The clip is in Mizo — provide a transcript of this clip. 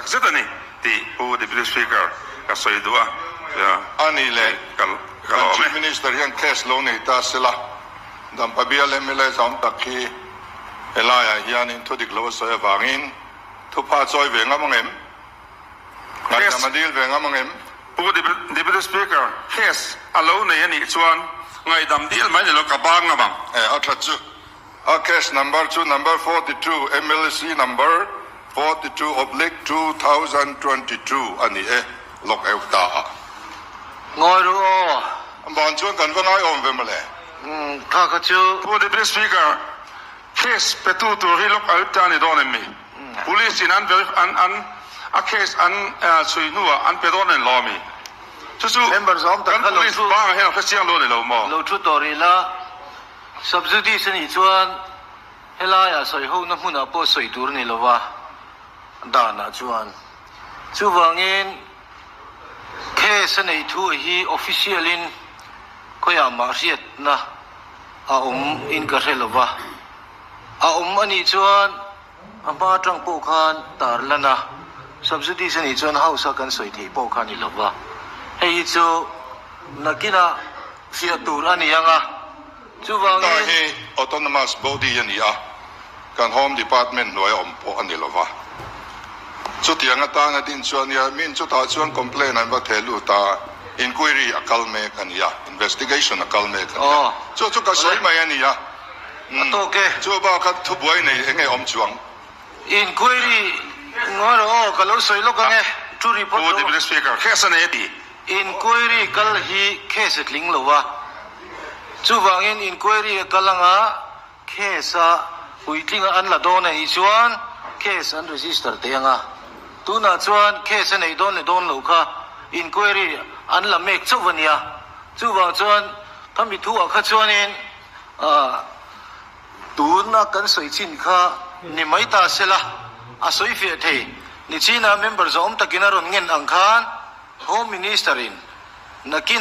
takzet a ni tih Pu Deputy Speaker ka sawi duh a. A nih leh, Ka kan lawm Chief e. Minister hian case lo nei ta sela, Dampa bial mla zam tak hi helaiah hianin thudik lo a sawi avangin thupha chawi ve ngam ang em? Ngaihdam a dil ve ngam ang em? Pu Deputy Speaker, case a lo nei a nih chuan ngaihdam dil mai ni lo ka bang ngam ang. E, a that chu. A case number chu number 42, MLC number 42/2022 a ni e, lawk eu ta a. Ngawi ru aw. Ban chuan kan va ngai awm ve mawle. Umm, kha kha chu. Pu Deputy Speaker, case petu tur hi lawk eu ta a ni dawn em mi? Police in an verif an an a case an chhui hnuah an pe dawn a ni lo ami? Chu chu Member zawng tak kan kha lo police thu bangah hian a hre chiang lo a ni lo maw? Lo thu tawh rih la, Subjudice a nih chuan helaiah sawi hona hmunah pawh sawi tur a ni lo va, danah chuan. Chuvangin case a neih thu hi official in khawiah mah hriatna a awm in ka hre lo va. A awm a nih chuan a hma atang pawh khan tar lan a, subsidies a nih chuan house a kan sawi theih pawh kha a ni lo va. Hei hi chu nakinah fiah tur a ni ang a, chuvangin. Ta hi autonomous body a ni a, kan Home Department hnuaia awm pawh a ni lo va. Chutiang atana din chuan nia, min chutah chuan complaint an va theh lut a, inquiry a kal mek a ni a, investigation a kal mek a ni a. Chu chu ka sawi mai a ni a. A tawk e. Chu bak a thubuai nei enge awm chuang? Inquiry ngawi rawh aw, ka lo sawi lawk ang e. Thu report Pu lo. Deputy Speaker, case a nei a ti. Inquiry kal hi case a tling lo a, chuvangin inquiry a kal anga case a puitlinga an la dawn a nih chuan case an register teh ang a. Tunah chuan case a neih dawn leh dawn loh kha inquiry an la mek chauh a nia. Chuvang chuan khami thuah kha chuanin Tuna kan sawi chin kha ni mai ta sela, a sawi fiah thei. Nichina member zawm takin a rawn ngen ang khan Home Minister in nakin.